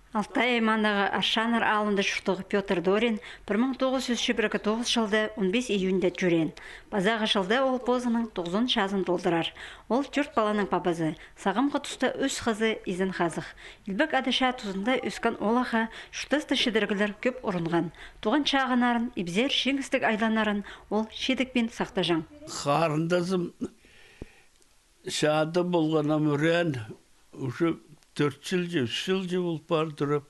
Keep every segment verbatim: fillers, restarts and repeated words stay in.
Алтай аймағындағы Аршаннар аалында чуртығ Пётр Дорин пір муң тоғыс чӱс чибіргі тоғыс чылда он пис июньда тӧреен. Пазағы чылда ол позының тоғызон чазын толдырар. Ол тӧрт паланың пабазы. Сағамғы туста ӱс хызы изен-хазых. Илбек Ада чаа тузында ӧскен ол ағаа чуртаста чідіріглер кӧп урунған. Туған чағыннарын, ибзер чиңістіг айланнарын ол чидікпин сахтаҷаң. Харындазым чаада полған, ам ӱреен, уже тӧрт чыл чи, ӱс чыл чи пол пар турып.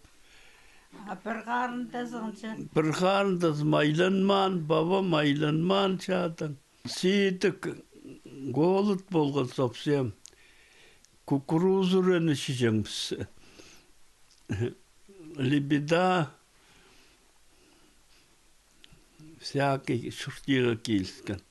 А пір харындазың чи? Пір харындазым айланмаан, пабам айланмаан чаадаң. Сидік, голод полған совсем. Кукуруза ӱреені чиҷеңміс. Лебеда, всякий чуртирға киліскен.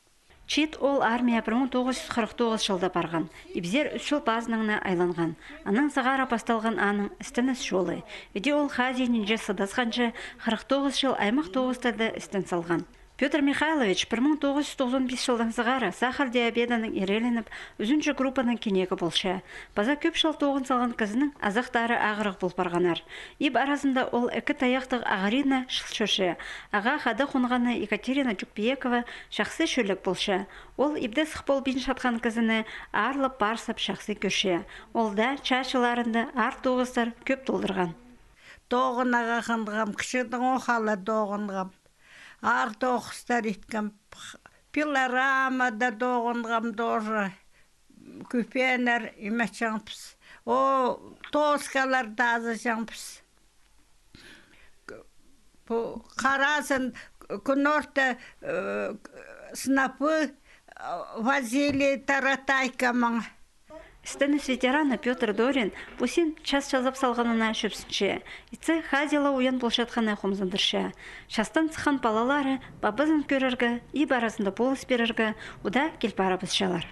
Чиит ол армияа пір муң тоғыс чӱс хырых тоғыс чылда парған. Ибзер ӱс чыл пазынаң на айланған. Анаң сығара пасталған аның істеніс чолы. Іди ол хазиинінҷе сыдасханҷа, хырых тоғыс чыл аймах тоғыстарда істен салған. Пётр Михайлович пір муң тоғыс чӱс тоғызон пис чылдаң сығара сахар диабедінең ирееленіп, ӱзінҷі группаның кинегі полча. Паза кӧп чыл тоғын салған кізінің азахтары ағырығ пол парғаннар. Иб аразында ол ікі тайахтығ ағырина чыл чӧрче. Ағаа хада хонғаны Екатерина Тюкпиекова чахсы чӧлек полча. Ол ибде сых полбинчатхан кізіні аарлап парсап чахсы кӧрче. Ол даа чаа чылларында аар тоғыстар кӧп толдырған. Тоғынарға хынғам, кічігдең ох ала тоғынғам. Аар тоғыстар иткем. Пилорамада тоғынғам тоже. Кӱпенер имеҷеңбіс. О, доскалар тазыҷаңбыс. Пу харазын кӱн орта, э, снопы, э, возили таратайкамаң. Істеніс ветераны Пётр Дорин пу син час чазап салғанына чӧпсінче. Итсе, хазии ла уян полчатханы хомзындырча. Частаң сыххан палалары пабазын кӧрерге, иб аразында полыс пирерге удаа кил парыбысчалар.